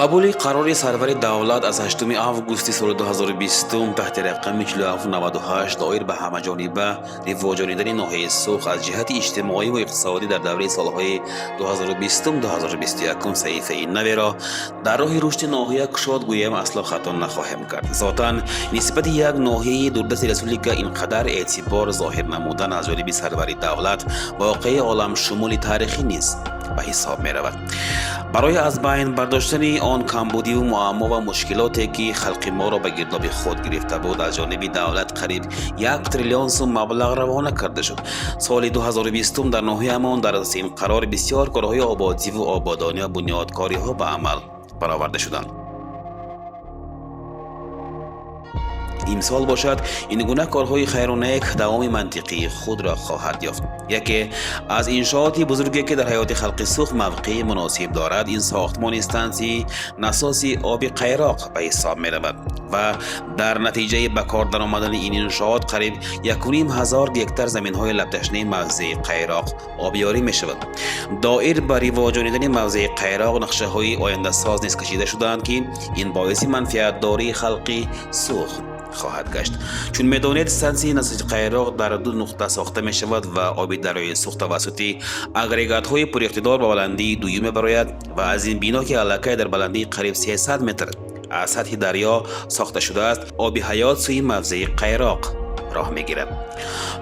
Қабули қарори сарвари давлат аз 8 августи соли 2020 таҳти рақами 4798 доир ба ҳамаҷониба ривоҷонидани ноҳияи Суғд аз ҷиҳати иҷтимоӣ ва иқтисодӣ дар давраи солҳои 2020-2021 саҳифаи наверо дар роҳи рушди ноҳия кушод гӯям, асло хато нахоҳем кард. Зотан, нисбати як ноҳияи дурдасти республика ин қадар эътибор зоҳир намудан аз ҷониби сарвари давлат воқеаи оламшумули таърихӣ низ ба ҳисоб меравад. Барои аз байн бардоштани он камбудиву муаммо ва мушкилоте, ки халқи моро ба гирдоби худ гирифта буд, аз ҷониби давлат қариб 1 триллион сум маблағ равона карда шуд. Соли 2020 дар ноҳияамон дар асоси ин қарор бисёр корҳои ободиву ободонӣ ва бунёдкориҳо ба амал бароварда шуданд. Имсол бошад, ин гуна корҳои хайру нек давоми мантиқии худро хоҳад ёфт. Яке аз иншооти бузурге, ки дар ҳаёти халқи Суғд мавқеи муносиб дорад, ин сохтмони стансияи насоси оби Қайроқ ба ҳисоб меравад ва дар натиҷаи ба кор даромадани ин иншоот қариб 1500 гектар заминҳои лабташнаи мавзеи Қайроқ обёрӣ мешавад. Доир ба ривоҷонидани мавзеи Қайроқ нақшаҳои ояндасоз низ кашида шудаанд, ки ин боиси манфиатдории халқи Суғд хоҳад гашт. Чун медонед, стансияи насоси Қайроқ дар ду нуқта сохта мешавад ва оби дарёи Суғд тавассути агрегатҳои пуриқтидор ба баландии дуюм мебарояд ва аз ин бино, ки аллакай дар баландии қариб 300 метр аз сатҳи дарё сохта шудааст, оби ҳаёт сӯи мавзеи Қайроқ роҳ мегирад.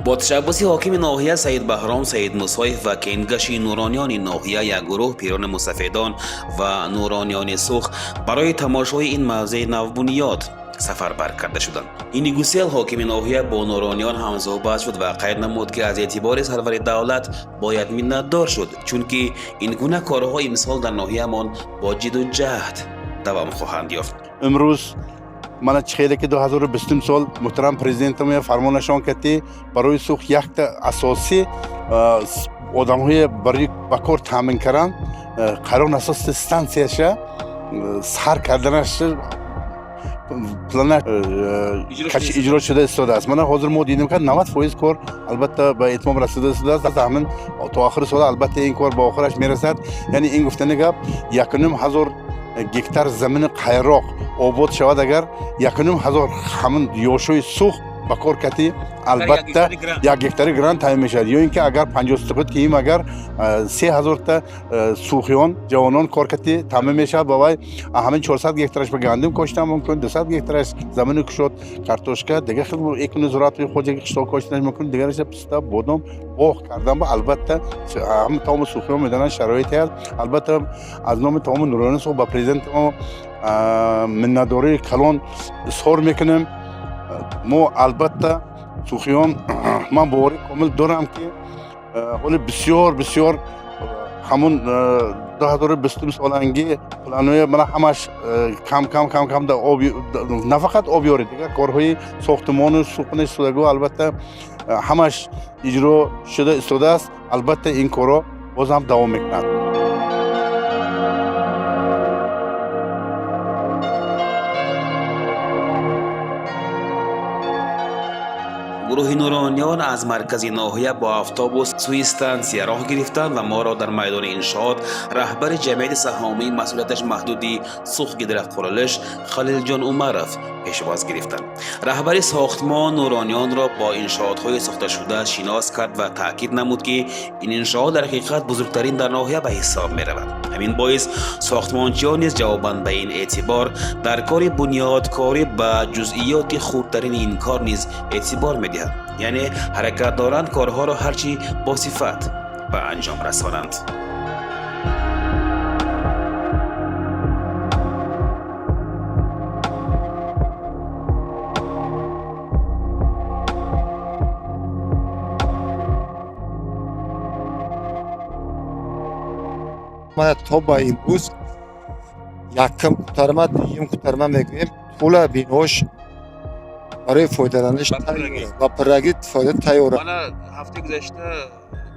Бо ташаббуси ҳокими ноҳия Саидбаҳром Саидмусоев ва кенгаши нурониёни ноҳия як гурӯҳ пирони мусафедон ва нурониёни Суғд барои тамошои ин мавзеи навбунёд сафарбар карда шуданд. Ини гусел ҳокими ноҳия бо нурониён ҳамсӯҳбат шуд ва қайд намуд, ки аз эътибори сарвари давлат бояд миннатдор шуд, чунки ин гуна корҳо имсол дар ноҳиямон бо ҷидду ҷаҳд давом хоҳанд ёфт. Имрӯз мана чихеле ки 2020 сол муҳтарам президентам фармонашон кард, ки барои Суғд якта асосӣ одамҳое барои ба кор таъмин кардан, Қайроқ насос стансияша сар карданаш плана иҷро шуда истодааст. Мана ҳозир мо дидем, ки 90% кор албатта ба итмом расида истодааст. Ҳамин то охири сола албатта ин кор ба охираш мерасад. Яъне ин гуфтани гап, 1500 гектар замини Қайроқ обод шавад, агар 1500 ҳамин ёшои Суғд ба кор кати, албатта як гектари грант таъмин мешавад. Ё ин ки агар 50 ки им агар 3000-та суғиён ҷавонон кор кати таъмин мешавад, ба вай ҳамин 400 гектараш ба гандум коштан мумкин, 200 гектараш замини кушод картошка, дигар хел экуни зураатҳои хоҷагӣ қишлоқ коштанаш мумкин, дигараша писта, бодом боғ кардан. Ба албатта ҳама тамоми суғиён медонанд, шароите ҳаст. Албатта, аз номи тамоми нурони Суғд ба президенти мо миннатдории калон изҳор мекунем. Мо албатта суғиён, ман боварӣ комил дорам, ки ҳоли бисёр бисёр ҳамун 2020 солангӣ планои мана ҳамаш кам кам кам кам об, на фақат обёрӣ, дигар корҳои сохтмону суқни судагу албатта ҳамаш иҷро шуда истодааст. Албатта, ин корҳо боз ҳам давом мекунад. Гурӯҳи нурониён аз маркази ноҳия бо автобус сӯи стансия роҳ гирифтанд ва моро дар майдони иншоот раҳбари ҷамъияти саҳомии масъулияташ маҳдуди Суғдгидрокқурилиш Халилҷон Умаров пешвоз гирифтанд. Раҳбари сохтмон нурониёнро бо иншоотҳои сохташуда шинос кард ва таъкид намуд, ки ин иншоот дар ҳақиқат бузургтарин дар ноҳия ба ҳисоб меравад. Ҳамин боис сохтмончиён низ ҷавобан ба ин эътибор дар кори бунёдкорӣ ба ҷузъиёти хурдтарини ин кор низ эътибор медиҳанд, яъне ҳаракат доранд корҳоро ҳарчи босифат ба анҷом расонанд. Мана, то ба имрӯз якум кутарма, дуюм кутарма мегӯем, тӯла бинош барои фоидаланиш ба пуррагӣ фоида тайёр. Ҳафтаи гузашта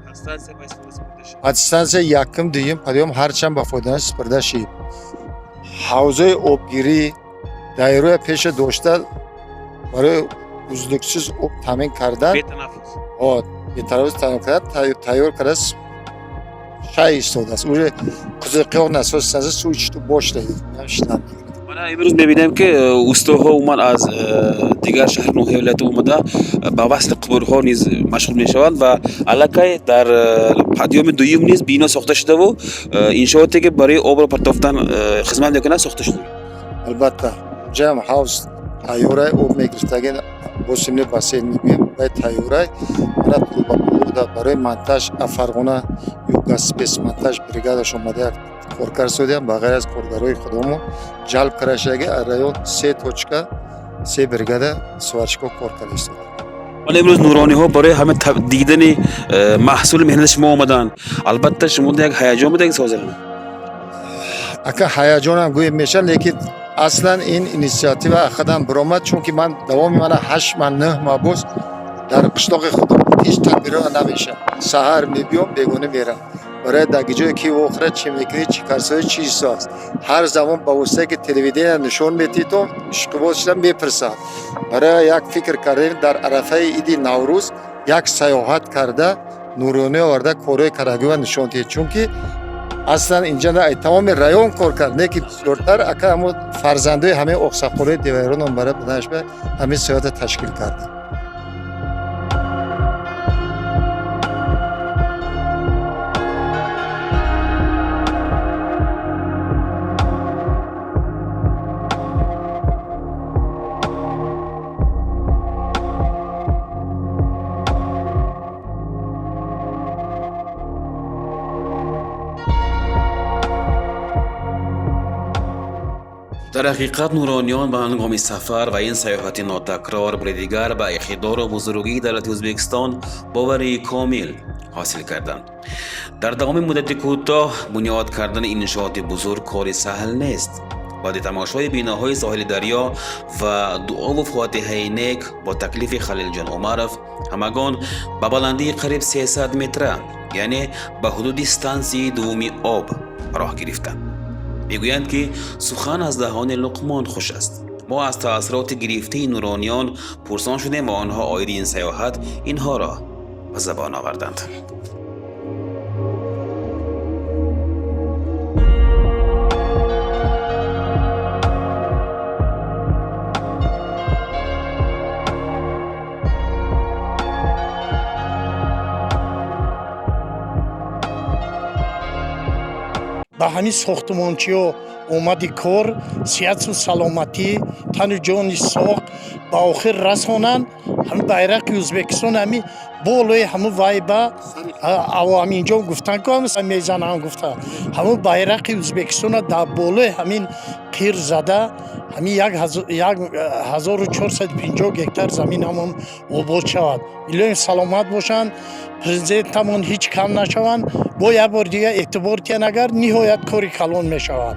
подстансия ба истифода супурда шуд. Подстансия якум, дуюм, паём ҳарчанд ба фоидаланиш супурда шид. Ҳавзаи обгирӣ дайроя пеша дошта барои узнуксиз об таъмин кардан. Бетанаффус. Бетанаффус таъмин кардан тайёр карда. Шай истодааст. Уже Қизилқиёқ насос станция суи читу бошда шидан мегирад. Мана имрӯз мебинем, ки устоҳо умуман аз дигар шаҳр, ноҳия, вилоятҳо омада, ба васли қубурҳо низ машғул мешаванд ва аллакай дар подъёми дуюм низ бино сохта шудаву иншооте, ки барои обро партофтан хизмат мекунад, сохта шуда. Албатта, ҷам ҳавз тайёрай, об мегирифтаги босимни бассейн мегӯем, вай тайёрай. Мана трубопровода барои монтаж Фарғона Югазспецмонтаж бригадаш омада, як коркар содиям. Ба ғайр аз коргарои худомон ҷалб карда шудаги, аз район се точка, се бригада сварщикҳо кор карда истодаанд. Мана имрӯз нурониҳо барои ҳама дидани маҳсули меҳнати шумо омаданд. Албатта, шумо як ҳаяҷон будаги созиран. Ака, ҳаяҷонам гӯем мешавад, лекин аслан ин инициатива худам биромад, чунки ман давоми мана 8 маҳ, 9 маҳ боз дар қишлоқи худам ҳеҷ тадбирҳо намешавам. Саҳар мебиём, бегона мерам. Барои дар ҷое ки охира чӣ мекунӣ, чӣ карсои, чӣ ҳисо аст, ҳар замон ба воситае ки телевидения нишон медиҳӣ, то ишқибоз шуда мепурсад. Барои як фикр кардем, дар арафаи иди Наврӯз як саёҳат карда, нуронӣ оварда, корҳои карагӯя нишон диҳед, чунки аслан инҷа тамоми район кор кард, не ки бисёртар ака ҳамо фарзандои ҳамаи оқсақолои девайрон бара буданаш ба ҳамин саёҳата ташкил кардем. Дар ҳақиқат, нурониён ба ҳангоми сафар ва ин саёҳати нотакрор бори дигар ба иқтидору бузургии давлати Ӯзбекистон боварии комил ҳосил карданд. Дар давоми муддати кӯтоҳ бунёд кардани иншооти бузург кори саҳл нест. Баъди тамошои биноҳои соҳили дарё ва дуову фотиҳаи нек бо таклифи Халилҷон Умаров ҳамагон ба баландии қариб 300 метра, яъне ба ҳудуди стансияи дуввуми об роҳ гирифтанд. Мегӯянд, ки сухан аз даҳони Луқмон хуш аст. Мо аз таассуроти гирифтаи нурониён пурсон шудем ва онҳо оиди ин саёҳат инҳоро ба забон оварданд. Ба ҳамин сохтмончиҳо омади кор, сиҳату саломатӣ, тану ҷони соқ, ба охир расонанд. Ҳамин байрақи Ӯзбекистон ҳамин болои ҳамун вай ба Аминҷон гуфтан, ку мезанам гуфта, ҳамун байрақи Ӯзбекистона дар болои ҳамин қир зада, ҳамин 1450 гектар замин ҳамон обод шавад. Илоҳим, саломат бошанд, президентамон ҳеҷ кам нашаванд. Бо як бор дига эътибор диҳанд, агар ниҳоят кори калон мешавад.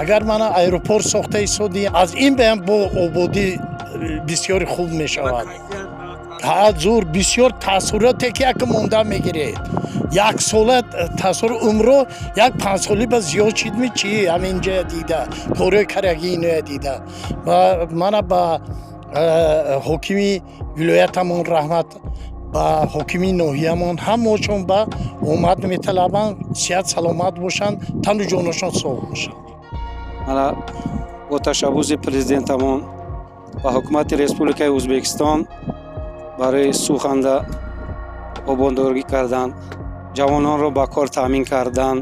Агар мана аэропорт сохта истоди, аз ин баям бо ободӣ бисёри хуб мешавад. Зур, бисёр таассуроте, ки як монда мегиред, як сола таассур, умро як панҷсолӣ ба зиёд шидми чи ҳаминҷа дида, корҳои караги иноя дида. Мана ба ҳокими вилоятамон раҳмат, ба ҳокими ноҳиямон, ҳамаошон ба омад металабанд, сиҳат саломат бошанд, тану ҷоношон соғ бошанд. Мана бо ташаббуси президентамон ва ҳукумати Республикаи Ӯзбекистон барои суханда ободоргӣ кардан, ҷавононро ба кор таъмин кардан,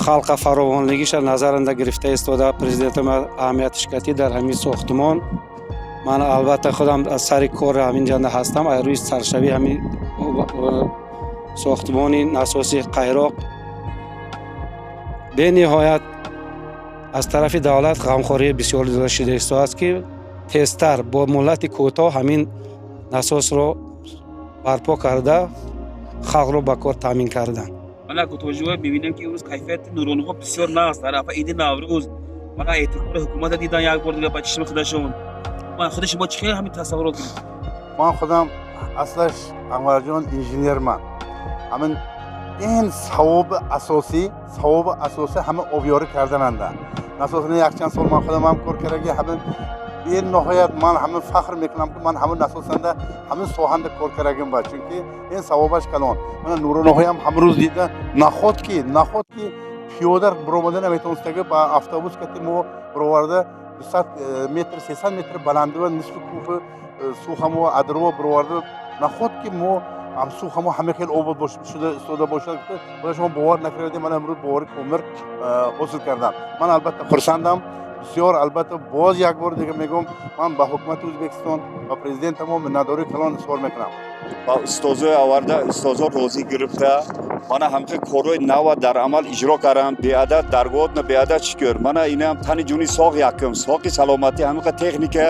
халқа фаровонлигиша назаранда гирифта истода, президентам аҳамияти ширкатӣ дар ҳамин сохтмон. Ман албатта худам аз сари кори ҳамин ҷанда ҳастам, аз рӯи саршавии ҳамин сохтмони насоси қайроқ. Бениҳоят аз тарафи давлат ғамхории бисёр дода шуда истодааст, ки тезтар бо муҳлати кӯтоҳ ҳамин насосро барпо карда, халқро ба кор таъмин кардан. Мана кутоҷиҳо мебинем, ки имрӯз кайфияти нурониҳо бисёр нағз дар арафаи иди Наврӯз. Мана эътибори ҳукумата дидан як бор дига ба чишми худашон. Ман худи шумо чӣ хел ҳамин тасаввурот гирифт? Ман худам аслаш, Анварҷон, инженерман. Ҳамин ин савоби асосӣ ҳама обёрӣ кардананда. Насосини якчанд сол ман худам ҳам кор кардаги, ҳамин Бениҳоят ман ҳама фахр мекунам, ки ман ҳамин асосанда ҳамин соҳанда кор кардагим ба, чунки ин савобаш калон. Мана нуронаҳоям ҳамрӯз дида, наход ки пиёда биромада наметавонистага, ба автобус кати мо бироварда 200 метр, 300 метр баландива нисфи кӯҳи Сухамо адрво бироварда. Наход ки мо ҳам Сухамо ҳама хел обод шуда истода бошад, худа шумо бовар накардем. Ман имрӯз бовари комил ҳосил кардам. Ман албатта хурсандам бисёр. Албатта, боз як бор дига мегӯм, ман ба ҳукумати Ӯзбекистон ва президентамо миннатдории калон изҳор мекунам. Ба устозои оварда, устозо розӣ гирифта, мана ҳамхел корҳои нава дар амал иҷро кардам. Беадад даргоҳотна, беадад шукр. Мана инам тани ҷуни соғ, якум соқи саломатӣ. Ҳамиқа техника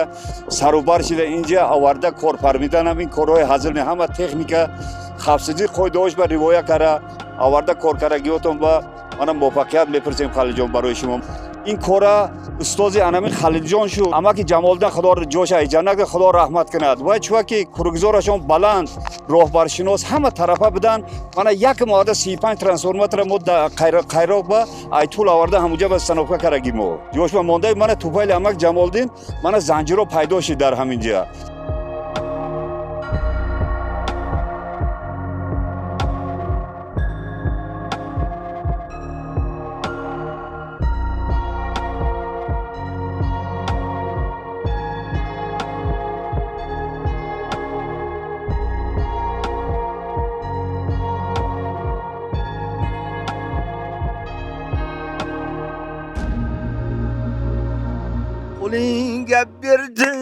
сарубар шида инҷа оварда кор фармиданам, ин корҳои ҳазил не. Ҳама техника хавфсизӣ қоидаҳош ба ривоя кара оварда кор карагиётон ба мана муваффақият мепурсем, Халилҷон, барои шумо. Ин кора устози анамин Халилҷон шуд, амаки Ҷамолиддин, худо ҷоша ҷаннат, худо раҳмат кунад. Вай чуваки кургзорашон баланд, роҳбаршинос, ҳама тарафа буданд. Мана як моҳда 35 трансформатора мо Қайроқ ба айтул оварда, ҳамуҷа ба установка караги мо ҷошба монда. Мана туфайли амак Ҷамолиддин мана занҷиро пайдо шид дар ҳамин ҷа. Qo'lingga berdim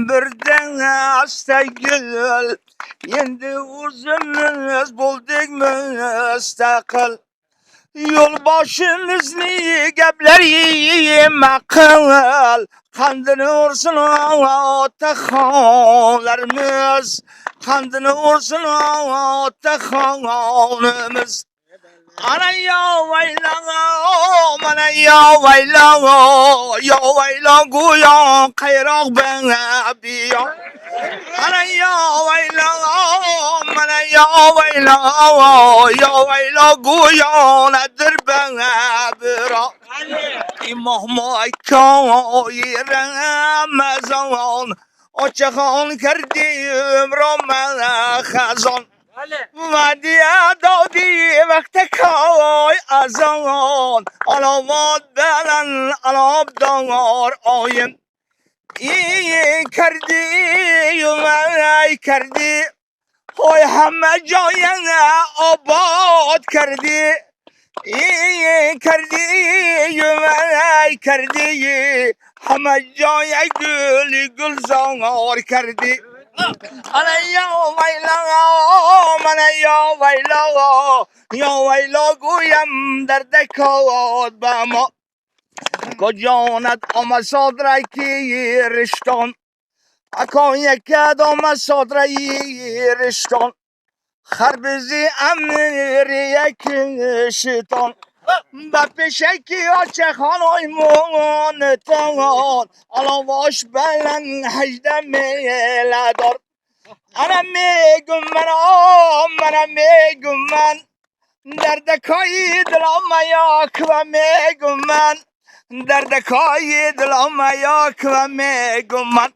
birdan asta gul, endi o'zimiz bo'ldik mustaqil. Yo'lboshimizni gaplari maqil, qandini ursin otaxonlarimiz, qandini ursin otaxonimiz. Ana yo vaylo, mana yo vaylo, yo vaylo go'yo qayroq biyo. Ana yo vaylo, mana yo vaylo, yo vaylo go'yo nadir biro. Moh Ramazon ochaxon kardim roma xazon. Vadiya dodi vaqti koy azon, alomot bilan alobdor oyim. Kardi ay kardi, hoy hamma joyini obod kardi. Kardi ay kardi, hamma joya gul gulzor kardi. Ana yo vaylo, mana yo vaylo, yo vaylo go'yam darda kod ba mo. Куҷонат омад содраки риштон, акон якад омад содраи риштон, харбизи амири яки шитон. Ба пешаки очахоной монтон, аловош баланд 18 меладор. Ана мегум ман, мана мегум ман, дардакои диломаёк ва мегум ман, дардакои диломаёк ва мегум ман.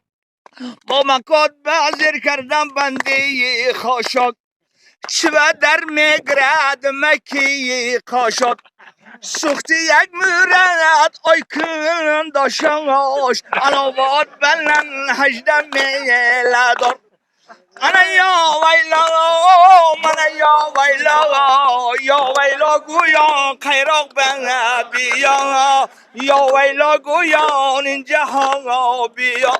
Бо макот базир кардам бандии хошок, чва дар мегирад макии қошок. Сӯхти як мурад ой кун дошош, аловот баланд 18 меладор. Ана yo vaylo, mana yo vaylo, yo vaylo go'yo qayroq biyo, yo vaylo go'yon injaho biyo.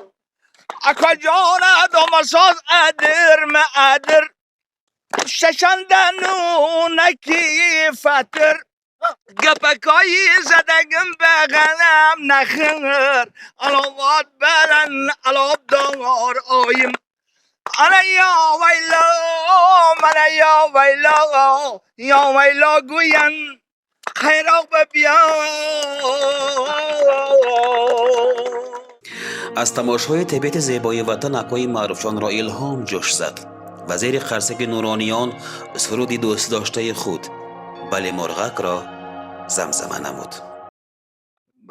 Akajonat omasoz adirma adir, shashanda nunaki fatir. Gapakoi zadagim bag'alam naxir, alovat baland alobdor oyim. Ana yo vaylo, mana yo vaylo, yo vaylo go'yan qayroq biyo. Аз тамошои табиати зебои ватан акои Маъруфҷонро илҳом ҷӯш зад ва зери қарсаки нурониён суруди дӯстдоштаи худ, Бале мурғакро, замзама намуд.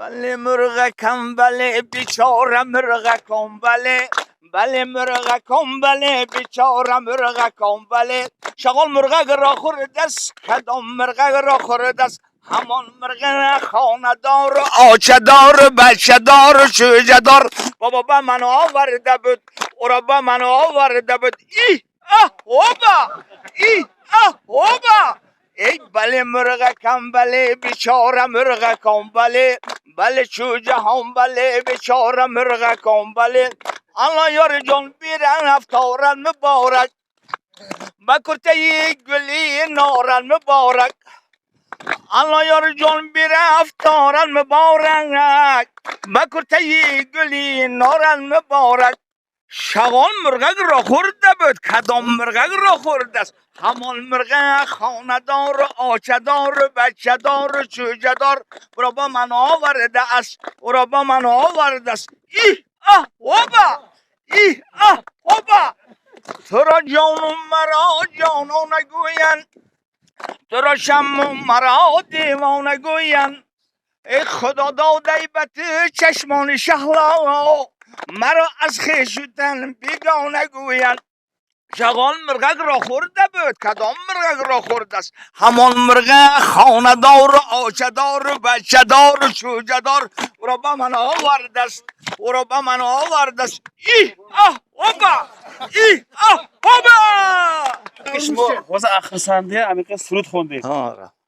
Бале мурғакам, бале бичора мурғакам, бале бале мурғакам, бале бичора мурғакам, бале шағол мурғакро хӯрдаст, кадом мурғакро хӯрдаст? Ҳамон мурғи хонадор, очадор, бачадор, шӯҷадор. Бобо ба ман оварда буд, ӯро ба ман оварда буд. И а оба, и а оба. Эй бале мурғакам, бале бичора мурғакам, бале бале чӯҷаҳом, бале бичора мурғакам, бале алло ёрҷон бирафторад муборак, ба куртаи гули норан муборак. Алло ёрҷон бирафторад муборак, ба куртаи гули норан муборак. Шағол мурғакро хӯрда буд, кадом мурғакро хӯрдаст? Ҳамон мурғи хонадор, очадор, бачадор, чӯҷадор. Ӯро ба ман овардааст, ӯро ба ман овардааст. И а оба, и а оба. Туро ҷону маро ҷонона гӯянд, туро шамму маро девона гӯянд. Эй худо додай ба ту чашмони шаҳло, маро аз хешутан бегона гӯянд. Шағол мурғакро хӯрда буд, кадом мурғакро хӯрдаст? Ҳамон мурғи хонадор, очадор, бачадор, чӯҷадор. Ӯро ба ман овардааст, ӯро ба ман овардааст. И а оба, и а оба. Шумо ҳозир ахирсанде амиқа суруд хондед.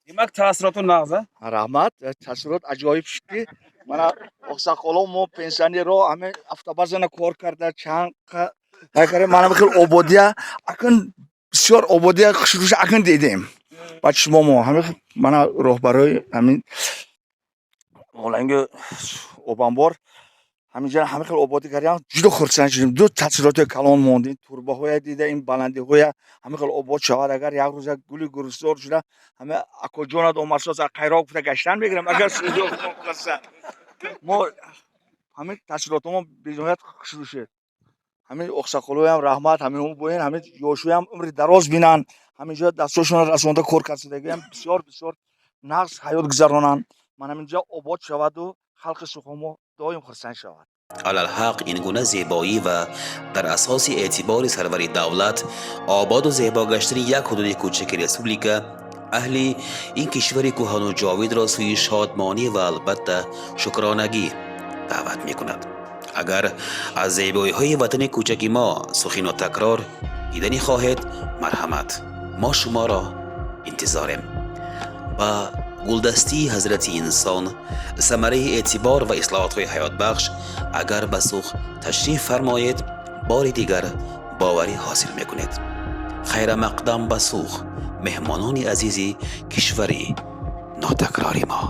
Демак, таассуроту нағз, а? Раҳмат, таассурот аҷоиб шуд, ки мана оқсақоло мо, пенсионерро, ҳамин автобазана кор карда чанд карда, мана хел ободия акн бисёр ободия хушрӯша акн дидем ба чишмо мо. Ҳамин мана роҳбарои ҳамин оланги обанбор ҳаминҷа ҳамин хел ободӣ кардем, ҷудо хурсанд шудем. Ду таассуроти калон монд: ин турбаҳоя дида, ин баландиҳоя ҳамин хел обод шавад. Агар як рӯз як гули гулистор шуда, ҳама акоҷонат омадсоз қайроқ гуфта гаштан мегирам. Агар мо ҳамин таассуротҳомо бениҳоят хушрӯ шуд. Ҳамин оқсақолоям раҳмат, ҳамин боин ҳамин ёшоям умри дароз бинанд, ҳаминҷо дастошонро расонда кор кардагиам бисёр бисёр нағз ҳаёт гузаронанд. Ман ҳаминҷо обод шаваду халқи Сухомо доим хурсанд шавад. Алалҳақ, ин гуна зебоӣ ва дар асоси эътибори сарвари давлат ободу зебо гаштани як ҳудуди кӯчаки республика аҳли ин кишвари кӯҳану ҷовидро сӯи шодмонӣ ва албатта шукронагӣ даъват мекунад. Агар аз зебоиҳои ватани кӯчаки мо сухи нотакрор диданӣ хоҳед, марҳамат, мо шуморо интизорем. Ба гулдастии ҳазрати инсон, самараи эътибор ва ислоҳотҳои ҳаётбахш, агар ба Сух ташриф фармоед, бори дигар боварӣ ҳосил мекунед. Хайрамақдам ба Сух, меҳмонони азизи кишвари нотакрори мо.